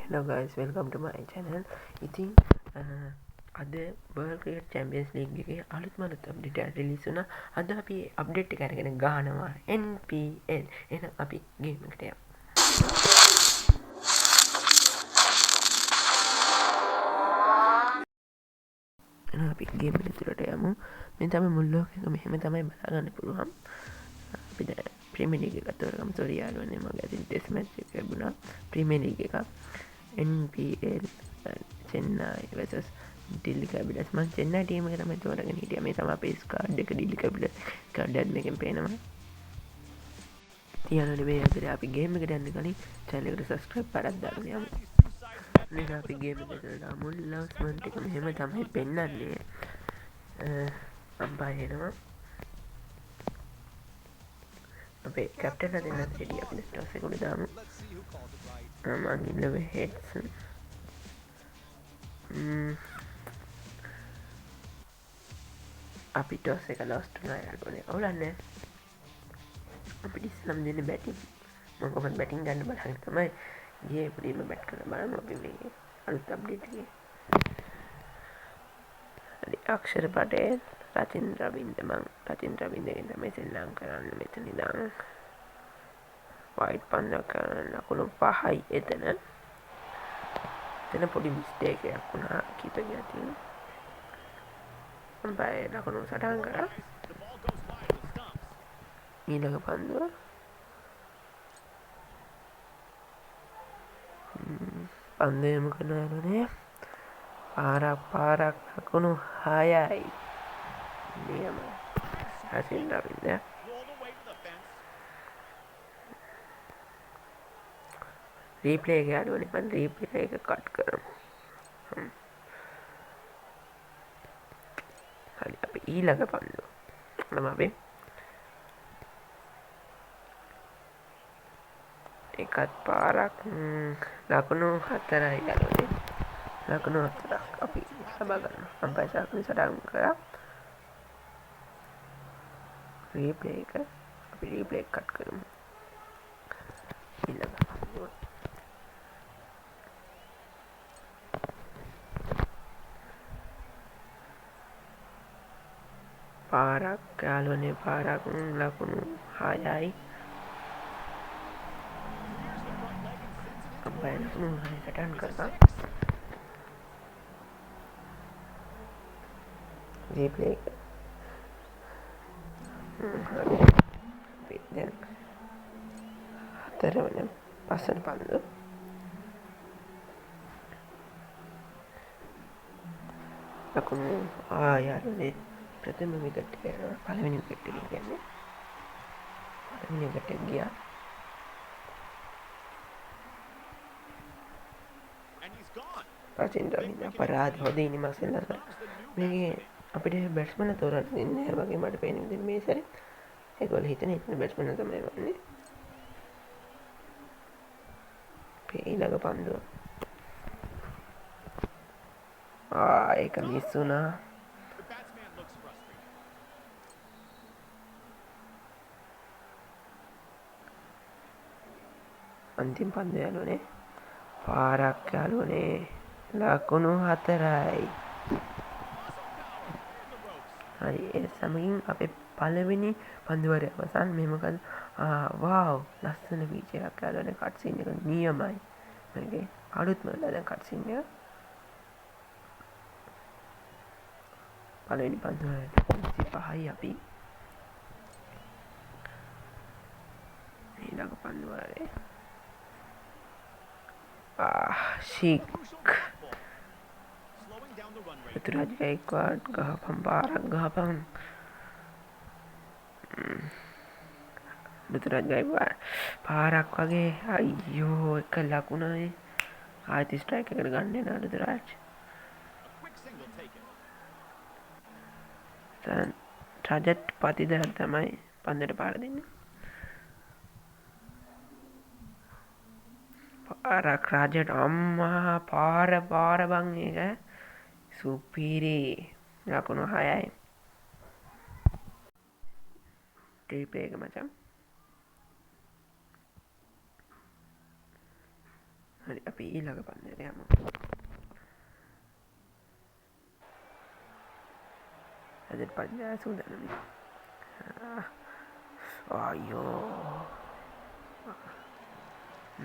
Hello guys, welcome to my channel. ඉතින් අද World Cricket Champions League එකේ අලුත්ම අලුත් අප්ඩේට් එකක් රිලීස් වුණා. අද අපි අප්ඩේට් එක අරගෙන ගහනවා NPL. එහෙනම් අපි ගේම් එකට යමු. එහෙනම් අපි ගේම් එක ඇතුළට යමු. මේ තමයි මුල් ලෝකෙක මෙහෙම තමයි බලා ගන්න පුළුවන්. අපි දැන් ප්‍රීමියර් ලීග් එක තෝරගමු. සෝරි යාළුවනේ, මගේ අතින් ටෙස්ට් මැච් එක ලැබුණා. ප්‍රීමියර් ලීග් එක NPL Chennai versus Delhi Capitals. මං චෙන්නයි ටීම් එක තමයි තෝරගෙන හිටියා. මේ තමයි අපේ ස්ක්වාඩ් එක, ඩිල්ලි කැපිටල්ස් ස්ක්වාඩ් එකත් මේකෙන් පේනවා. ඉතින් මේ අතරේ අපි ගේම් එකට යන්න කලින් චැනල් එකට සබ්ස්ක්‍රයිබ් පාරක් දාගෙන යමු. මේක අපි ගේම් එකට දාමු. ලව්ස්මන්ට් එක මෙහෙම තමයි පෙන්වන්නේ. අම්පා එනවා. අපේ කැප්ටන් දෙන්නත් රෙඩි. අපි දැන් ටොස් එක උඩ දාමු. මං ඉන්නවේ හෙඩ්ස්. අපි ටොස් එක ලොස්ට් වුණා යාළුවනේ. අවුලක් නෑ. අපිට ඉස්සෙල්ලම දෙන්නේ බැටිං. මං කොහොමද බැටිං ගන්න බලන්න තමයි ගියේ. පොඩිම බැට් කරලා බලමු අපි මේ අලුත් අප්ඩේට් එකේ. හරි, අක්ෂර පටේල්, රචින් රවින්ද්‍ර. මං රචින් රවින්ද්‍රගෙන් තමයි සෙල්ලම් කරන්නේ මෙතන ඉඳන්. වයිට් පන්දක් කරන ලකුණු 5යි එතන. එතන පොඩි මිස්ටේක් එකක් වුණා කීපර් අතින්. අම්පයර් ලකුණු සටහන් කරා. ඊළඟ පන්දුව පන්දු යොමු කරනවා යාළුවනේ. පාරක් පාරක් ලකුණු 6යි. නියමයි. රචින් රවින්ද්‍ර. රීප්ලේ එක යාළුවනේ, මම රීප්ලේ එක කට් කරමු. හරි, අපි ඊළඟ පන්දුව නම් අපි එකත් පාරක් ලකුණු 4යි යාළුවනේ. ලකුණු 4ක් අපි ලබා ගන්නවා. අම්පයර් ලකුණු සටහන් කරා. රීප්ලේ එක අපි රීප්ලේ එක කට් කරමු. ඊළඟ පන්දුව පාරක් යාළුවනේ, පාරක් ලකුණු 6යි. අම්පයර් ලකුණු 6 සටහන් කරා. රීප්ලේ එක. හරි. අපි දැන් හතරවන පස්වන පන්දුව. ලකුණු යාළුවනේ ප්‍රථම විකට් එක යනවා. පළවෙනි විකට් එක කියන්නේ පළවෙනි විකට් එක ගියා. රචින් රවින්ද්‍ර අපරාධ හොඳ ඉනිමක් සෙල්ලම් කරා. මේකේ අපිට බැට්ස්මන් තෝරන්න දෙන්නේ නැහැ වගේ මට පේන විදිහට මේ සැරේ. ඒගොල්ලෝ හිතන හිතන බැට්ස්මන් තමයි වන්නේ. අපේ ඊළඟ පන්දුව. ඒක මිස් වුණා. අන්තිම පන්දුව යාළුවනේ. පාරක් යාළුවනේ. ලකුණු 4යි. හරි, ඒ සමගින් අපේ පළවෙනි පන්දු වරය අවසන්. මේ මොකද? වාව්, ලස්සන ෆීචර් එකක් යාළුවනේ. කට් සීන් එක නියමයි. මේකේ අලුත්ම වෙලා දැන් කට් සීන් එක. පළවෙනි පන්දු වරයට 25යි අපි. ඊළඟ පන්දු වරේ. ෂික්. ഋතුරාජ් ගයික්වාඩ් ගහපන්, පාරක් ගහපන්. ഋතුරාජ් ගයික්වාඩ් පාරක් වගේ. අයියෝ, එක ලකුණයි. ආයෙත් ස්ට්‍රයික් එකට ගන්න යනවා ഋතුරාජ්. දැන් රජත් පතිදර තමයි පන්දට පාර දෙන්නේ. පාරක් රජට අම්මා පාර පාර බං ඒක සුපිරි. ලකුණු 6යි. ටීප් එක මචං. හරි අපි ඊළඟ පන්දුවට යමු. අදට පන්දු සූදානම්යි. අයියෝ.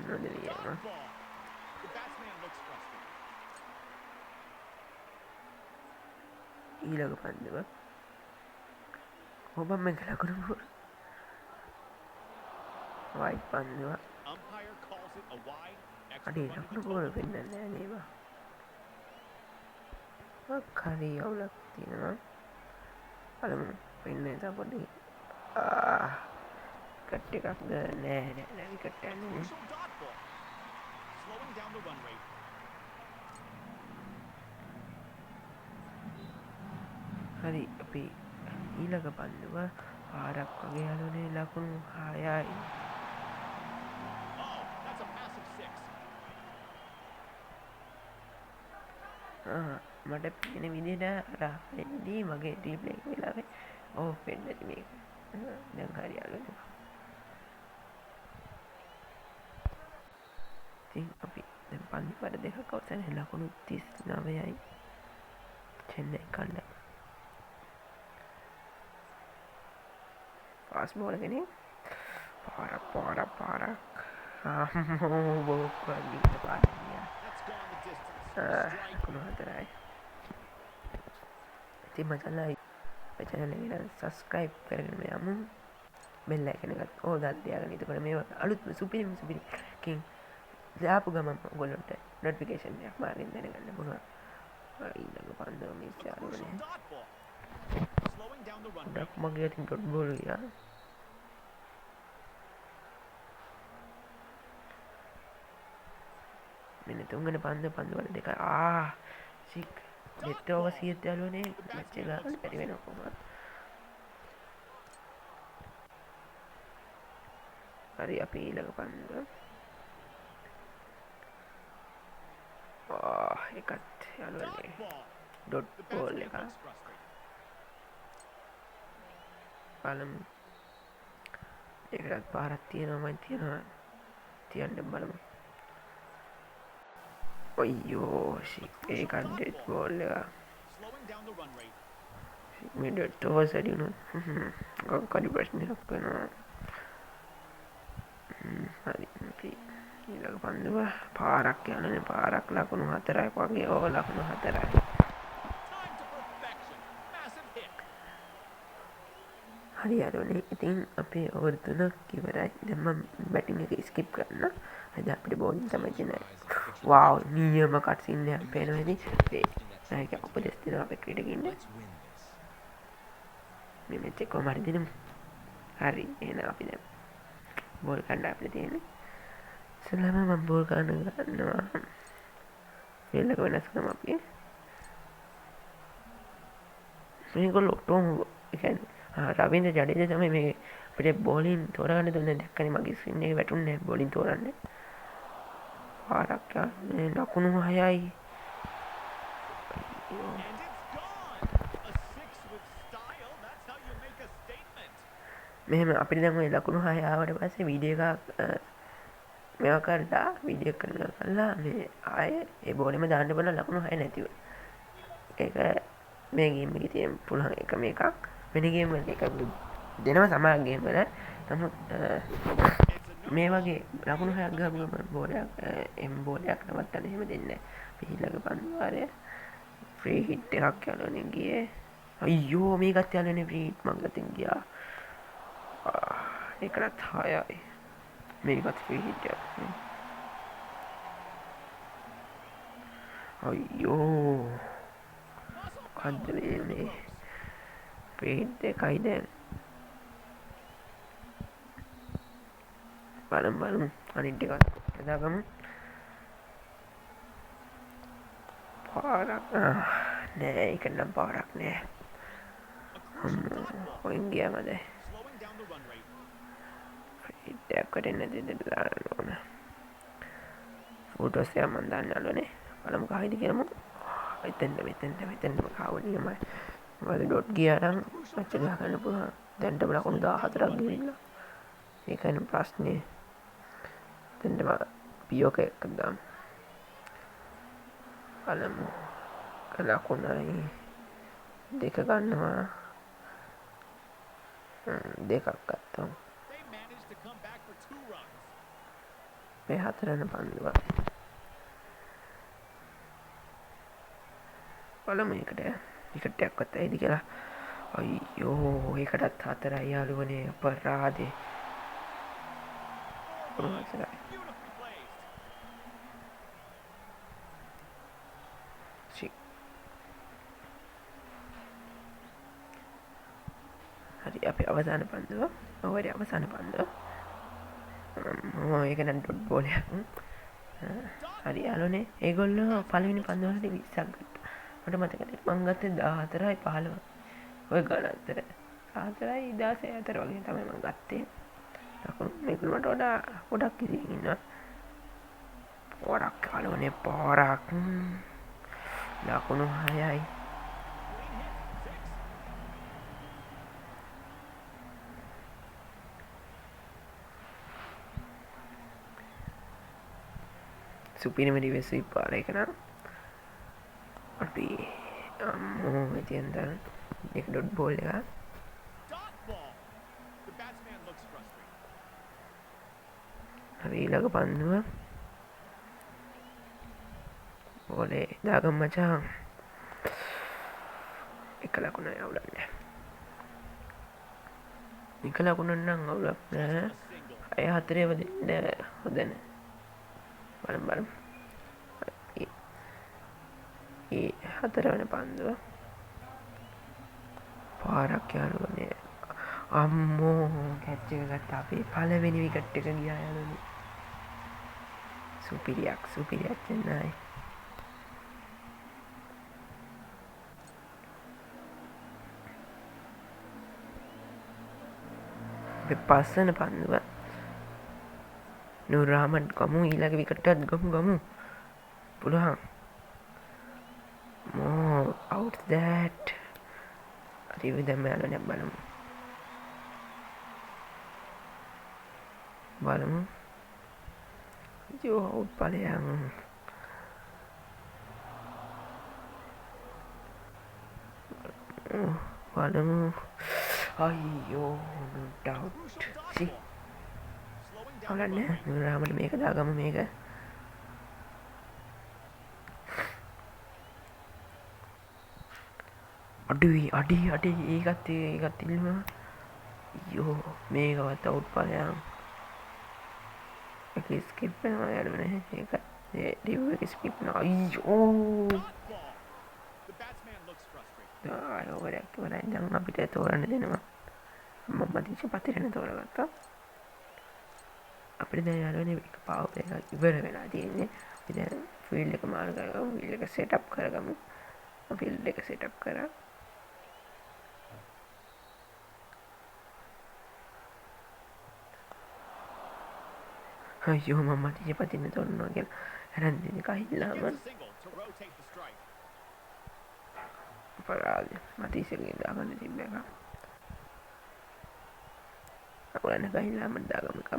නොදෙවියම. ඊළඟ පන්දුව. ඔබ මේක ලකුණු බෝල. වයිට් පන්දුව. අඩේ ලකුණු බෝල පෙන්නන්නේ නෑ නේ බා. මොකක් හරි අවුලක් තියෙනවා. බලමු වෙන්නේ තව පොඩි විකට් එකක්ද නෑ නෑ නෑ විකට් එකක් නෙමෙයි. හරි අපි ඊළඟ පන්දුව පාරක් වගේ යාළුවනේ ලකුණු 6යි. මට පේන විදිහට අර හයෙදී මගේ රීප්ලේ එක වෙලාවේ ඔෆ් වෙන්න ඇති මේක. දැන් හරි යාළුවනේ. ඉතින් අපි දැන් පන්දු පාර දෙකක් අවසන් ලකුණු 39යි චෙන්නයි කණ්ඩායම. ෆාස්ට් බෝලර් කෙනෙක් පාරක් පාරක් පාරක් අම්මෝ බෝක්කක් ගිහින් පාරක් ගියා. ලකුණු 4යි. ඉතින් මචං අපේ චැනල් එක නම් සබ්ස්ක්‍රයිබ් කරගෙන යමු. බෙල් අයිකන් එකත් ඕල් දාලා තියාගන්න. එතකොට මේ වගේ අලුත්ම සුපිරිම සුපිරි කින් දාපු ගමන් ඔයගොල්ලන්ට නොටිෆිකේෂන් එකක් මාර්ගෙන් දැනගන්න පුළුවන්. ඊළඟ පන්දුව මිස් යාළුවනේ. ගොඩක් මගේ අතින් ඩොට් බෝල් ගියා. මෙන්න තුන්වෙනි පන්දුව පන්දු වල දෙකයි. සික් නෙට් ඕවර් 100 යාළුවනේ. මැච් එක ගන්න බැරි වෙනවා කොහොමද? හරි අපි ඊළඟ පන්දුව. එකත් යාළුවනේ ඩොට් බෝල් එක. බලමු. ඒකටත් පාරක් තියෙනවා මං තියනවා. තියන්න බලමු. අයියෝ ෂික් ඒකත් ඩෙඩ් බෝල් එක. මේ ඩෙඩ් ඕවර්ස් වැඩි වුණොත් මොකක් හරි ප්‍රශ්නයක් වෙනවා. හරි අපි ඊළඟ පන්දුව පාරක් යනනේ පාරක් ලකුණු 4යි වගේ. ඔව් ලකුණු 4යි. හරි යාළුවනේ ඉතින් අපේ ඕවර් තුනක් ඉවරයි. දැන් මම බැටිං එක ස්කිප් කරන්න. අද අපිට බෝලින් තමයි තියෙන්නේ. වාව් නියම කට් සීන් එකක් පේනවා ඉතින්. ඒක උපදෙස් දෙනවා අපේ ක්‍රීඩකින්ට. මේ මැච් එක කොහොම හරි දිනමු. හරි එහෙනම් අපි දැන් බෝල් ගන්න අපිට තියෙන්නේ. ඉස්සෙල්ලාම මම බෝල් ගන්නවා. ෆීල්ඩ් එක වෙනස් කරමු අපි. මේගොල්ලෝ ඔටෝම ඒ කියන්නේ රවීන්ද්‍ර ජඩේජා තමයි මේ අපිට බෝලින් තෝරගන්න දුන්නේ. දැක්කනේ මගේ ස්ක්‍රීන් එකේ වැටුන්නේ නැහැ බෝලින් තෝරන්නේ. පාරක් යන්නේ ලකුණු 6යි. මෙහෙම අපිට දැන් ඔය ලකුණු 6 ආවට පස්සේ වීඩියෝ එකක් මේවා කරලා වීඩියෝ එක කරලා කරලා මේ ආයේ ඒ බෝලෙම දාන්න බලන ලකුණු 6 නැතිව. ඒක මේ ගේම් එකේ තියෙන පුළුවන් එකම එකක්. වෙන ගේම් වල එක දෙනවා සමහර ගේම් වල. නමුත් මේ වගේ ලකුණු 6ක් ගහපු ගමන් බෝලයක් එම් බෝලයක් නවත්තන්න එහෙම දෙන්නේ නැහැ. අපි ඊළඟ පන්දු වාරය ෆ්‍රී හිට් එකක් යනවනේ ගියේ. අයියෝ මේකත් යනවනේ ෆ්‍රී හිට් මං ගතින් ගියා. ඒකටත් 6යි. මේකත් ෆ්‍රී හිට් එකක් නේ. අයියෝ මොකද්ද මේ ෆ්‍රී හිට් දෙකයි දැන්. බලමු බලමු අනිත් ටිකත් හදාගමු. පාරක් නෑ ඒක නම් පාරක් නෑ. අම්මෝ කොහෙන් ගියාම දැන් හිට් එකක් වැටෙන්නේ නැති දෙයක් දාන්න ඕන. ෆොටෝස් එක මං දාන්න යාළුවනේ. බලමු කවයිද කියමු. එතෙන්ද මෙතෙන්ද මෙතෙන්දම කව නියමයි. මොකද ඩොට් ගියා නම් මැච් එක ගහගන්න පුළුවන්. දැන්ටම ලකුණු 14ක් ගිහිල්ලා. ඒකනේ ප්‍රශ්නේ. එතෙන්ටම පියෝක එකක් දාමු. බලමු. ලකුණයි දෙක ගන්නවා. දෙකක් ගත්තා. මේ හතරවන පන්දුව. බලමු ඒකට විකට් එකක්වත් ඇයිද කියලා. අයියෝ ඒකටත් හතරයි යාළුවනේ අපරාධේ. හතරයි. හරි අපේ අවසාන පන්දුව. ඔව් හරි අවසාන පන්දුව. ඒක නම් ඩොට් බෝලයක්. හරි යාළුවනේ ඒගොල්ලෝ පළවෙනි පන්දුව වලදී 20ක් ගත්තා. මට මතක නෑ මං ගත්තේ 14යි 15යි. ඔය ගණන් අතර 14යි 16 අතර වගේ තමයි මං ගත්තේ. ලකුණු මේගොල්ලෝ මට වඩා ගොඩක් ඉතින් ඉන්නවා. පොරක් යාළුවනේ පොරක්. ලකුණු 6යි. සුපිරිම රිවර්ස් ස්වීප් පාර එක නම් අපි අම්මෝ ඉතින් දැන් එක ඩොට් බෝල් එකක්. හරි ඊළඟ පන්දුව බෝලේ දාගමු මචං. එක ලකුණයි අවුලක් නෑ. එක ලකුණක් නම් අවුලක් නෑ. අය හතරේව දෙන්න හොඳ නෑ. බලමු බලමු. ඒ හතරවන පන්දුව පාරක් යාළුවනේ. අම්මෝ කැච් එක ගත්තා. අපේ පළවෙනි විකට් එක ගියා යාළුවනේ. සුපිරියක් සුපිරියක් චෙන්නයි. අපේ පස්වන පන්දුව නූර් රහමන් ගමු ඊළඟ විකට් එකත් ගමු ගමු. පුළුවන්. මෝ අවුට් දැට්. හරි දැන් යාළුවනේ බලමු. බලමු. අයියෝ අවුට් ඵලයන්. බලමු. අයියෝ not out. සි අවුලක් නෑ. නූර් රහමන් මේක දාගමු මේක. අඩුයි අඩි අඩි ඒකත් ඒකත් ඉල්ලුවා. අයියෝ මේකවත් අවුට් ඵලයන්. ඒක ස්කිප් වෙනවා යාළුවනේ. ඒක ඒ රිව් එක ස්කිප් වෙනවා. අයියෝ ආය ඕවරයක් ඉවරයි. දැන් අපිට තෝරන්න දෙනවා. මම මතිච්ච පතිරණ තෝරගත්තා. අපිට දැන් යාළුවනේ එක පවර් එකක් ඉවර වෙලා තියෙන්නේ. අපි දැන් ෆීල්ඩ් එක මාරු කරගමු. ෆීල්ඩ් එක සෙටප් කරගමු. ෆීල්ඩ් එක සෙටප් කරා. අයියෝ මම මතිච්ච පතිරණ තෝරනවා කියලා අරන් දෙන කහිල්ලාම අපරාධ මතිස්සගෙන් දාගන්න තිබ්බ එක. අපරාධ කහිල්ලාම දාගමු එකක්.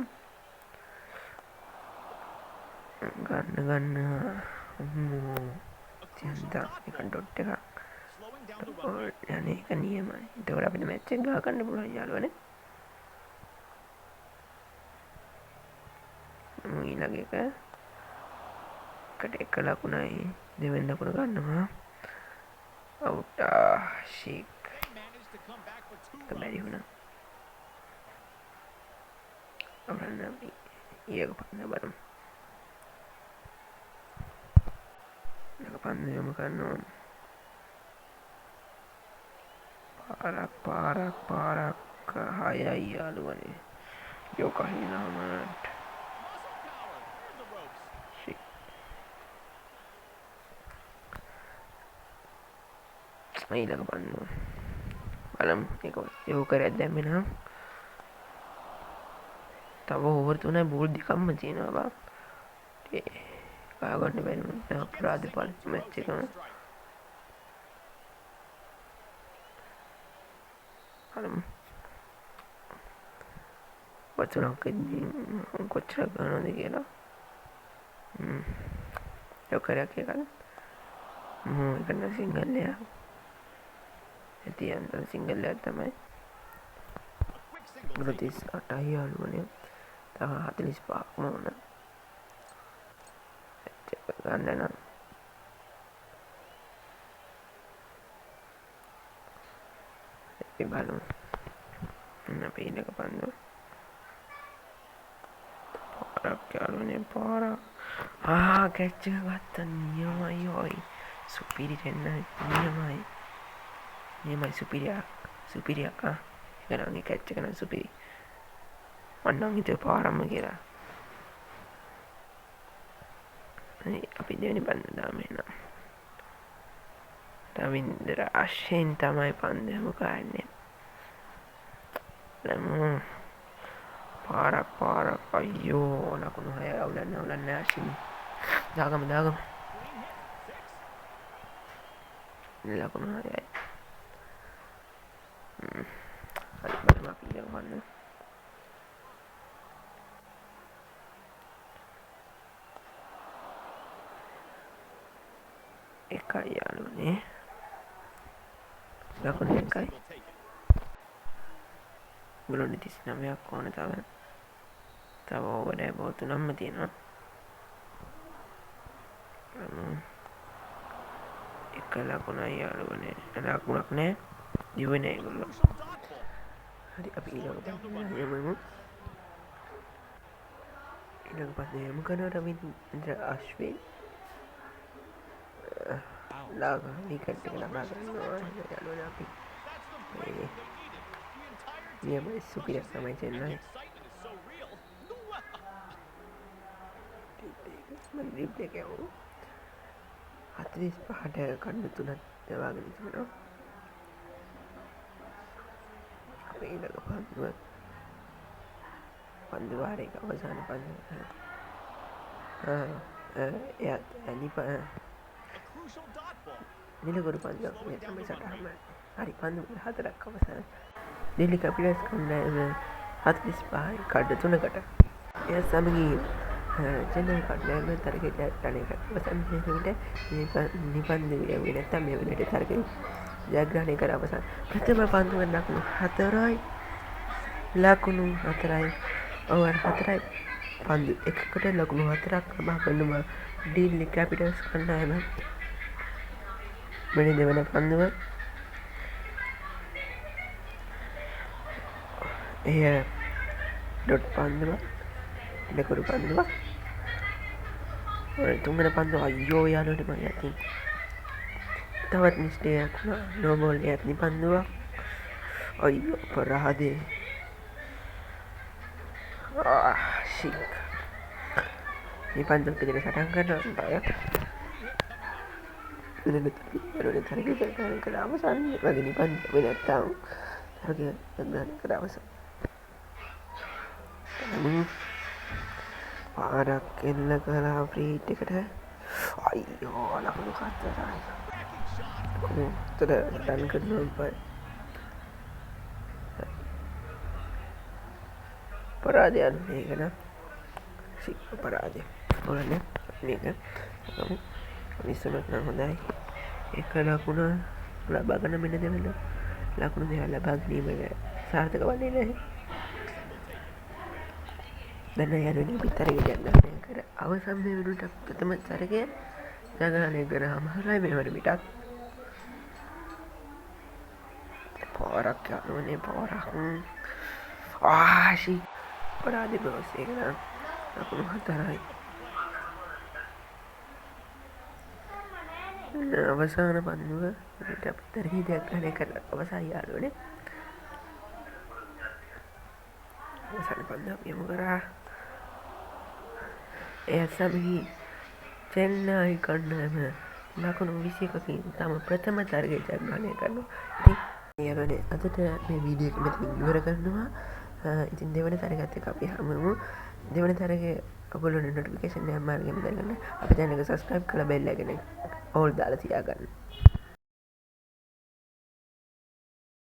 ගන්න ගන්න අම්මෝ තියන්තා එක ඩොට් එකක්. යන්නේ ඒක නියමයි. එතකොට අපිට මැච් එක ගහ ගන්න පුළුවන් යාළුවනේ. ඊළඟ එක එකට එක ලකුණයි දෙවෙනි ලකුණ ගන්නවා. අවුට් ෂික්. එක බැරි වුණා. අපරන්න අපි ඊළඟ පන්දුව බලමු. ඊළඟ පන්දුව යොමු කරනවා. පාරක් පාරක් පාරක් හයයි යාළුවනේ. යෝ කහිනාමට. ඊළඟ පන්දුව බලමු. ඒක යෝකරයක් දැම්මේ නම් තව ඕවර් තුනයි බෝල් දෙකක්ම තියෙනවා බං. ඒ ගහ ගන්න බැරි වුණා අපරාධ පළවෙනි මැච් එකම. බලමු. වතුනක් ඉතින් කොච්චර ගන්නවද කියලා. යෝකරයක් එකද? ඒක නම් සිංගල් එකක්. ඇති යන්තම් සිංගල් එකක් තමයි. ගොළු 38යි යාළුවනේ. තව 45ක්ම ඕන. ගන්න නම් අපි බලමු. අපි ඊළඟ පන්දුව. පාරක් යාළුවනේ පාරක්. කැච් එක ගත්තා. නියමයි ඔයි. සුපිරි චෙන්නයි. නියමයි. නියමයි සුපිරියක්. සුපිරියක් ආ. ඒක නම් ඒ කැච් එක නම් සුපිරි. මං නම් හිතුවේ පාරක්ම කියලා. හරි අපි දෙවෙනි පන්දුව දාමු එහෙනම්. රවින්ද්‍ර අශ්වින් තමයි පන්දු යොමු කරන්නේ. බලමු. පාරක් පාරක් අයියෝ ලකුණු 6 අවුලක් නෑ අවුලක් නෑ අශ්වින්. දාගමු දාගමු. ලකුණු 6යි. හරි බලමු අපි ඊළඟ පන්දුව. එකයි යාළුවනේ. ලකුණු එකයි. ගොළු 39ක් ඕන තව. තව ඕවර් නෑ බෝල් තුනක්ම තියෙනවා. එක ලකුණයි යාළුවනේ. ලකුණක් නෑ. දිව්වේ නෑ ඒගොල්ලෝ. හරි අපි ඊළඟ පන්දුව යමු. ඊළඟ පන්දුව යමු කරනවා රවින්ද්‍ර අශ්වින්. ලාග විකට් එක ලබා ගන්නවා. යාළුවනේ අපි මේ නියමයි සුපිරියක් තමයි චෙන්නයි. මම රිප්ලේ එක යවමු. 45ට කඩු තුනක් දවාගෙන තිබෙනවා. අපේ ඊළඟ පන්දුව පන්දු වාරයක අවසාන පන්දුව. එයත් නිලගොඩ පන්දුවක් මේ තමයි සටහන. හරි පන්දු හතරක් අවසන්. ඩෙල්ලි කැපිටල්ස් කණ්ඩායම 45යි කඩ තුනකට. එය සමගින් චෙන්නයි කණ්ඩායම තරගය ජයග්‍රහණය කර අවසන් වෙන විට නිපන්දු යවුවේ නැත්නම් මේ වෙනකොට තරගය ජයග්‍රහණය කර අවසන්. ප්‍රථම පන්දුව ලකුණු 4යි. ලකුණු 4යි. ඕවර් 4යි. පන්දු එකකට ලකුණු 4ක් ලබා ගන්නවා ඩෙල්ලි කැපිටල්ස් කණ්ඩායම. මෙන්න දෙවන පන්දුව. එය ඩොට් පන්දුවක්. ලකුණු පන්දුවක්. ඔය තුන්වෙනි පන්දුව අයියෝ යාළුවනේ මගේ අතින් තවත් මිස්ටේක් එකක් වුණා. නෝ බෝල් එකක් නිපන්දුවක්. අයියෝ අපරාධේ. ෂික්. මේ පන්දුවක් විදිහට සටහන් කරනවා බය. වෙනත් අපි යාළුවනේ තරගය ජයග්‍රහණය කළ අවසන් වගේ නිපන්දුව වෙ නැත්තම් තරගය ජයග්‍රහණය කළ අවසන්. පාරක් එල්ල කළා ෆ්‍රී හිට් එකට. අයියෝ ලකුණු 4යි. ලකුණු 4 සටහන් කරනවා බය. අපරාධය මේක නම් ෂික් අපරාධය. ඔයාලනේ මේක මිස්සුනොත් නම් හොඳයි. එක ලකුණ ලබා ගන්න මෙන්න දෙවන ලකුණු දෙක ලබා ගැනීමට සාර්ථක වන්නේ නැහැ. දැන් යාළුවනේ අපි තරගය ජයග්‍රහණය කර අවසන් මේ වෙනුවට ප්‍රථම තරගය ජයග්‍රහණය කර හමාරයි මේ වන විටත්. පාරක් යාළුවනේ පාරක්. ආෂි අපරාධ බොස් ඒක නම් ලකුණු 4යි. අවසාන පන්දුව අපිට අපි තරගය ජයග්‍රහණය කරලා අවසන් යාළුවනේ. අවසාන පන්දුව අපි යොමු කරා. එය සමගින් චෙන්නයි කණ්ඩායම ලකුණු 21කින් තම ප්‍රථම තරගය ජයග්‍රහණය කරනවා. ඉතින් යාළුවනේ අදට මේ වීඩියෝ එක මෙතනින් ඉවර කරනවා. ඉතින් දෙවන තරගයත් එක්ක අපි හමුවෙමු. දෙවන තරගයේ ඔයගොල්ලන්ට නොටිෆිකේෂන් එකක් මාර්ගයෙන් දැනගන්න අපේ චැනල් එක සබ්ස්ක්‍රයිබ් කරලා බෙල් එකෙන් ඕල් දාලා තියාගන්න.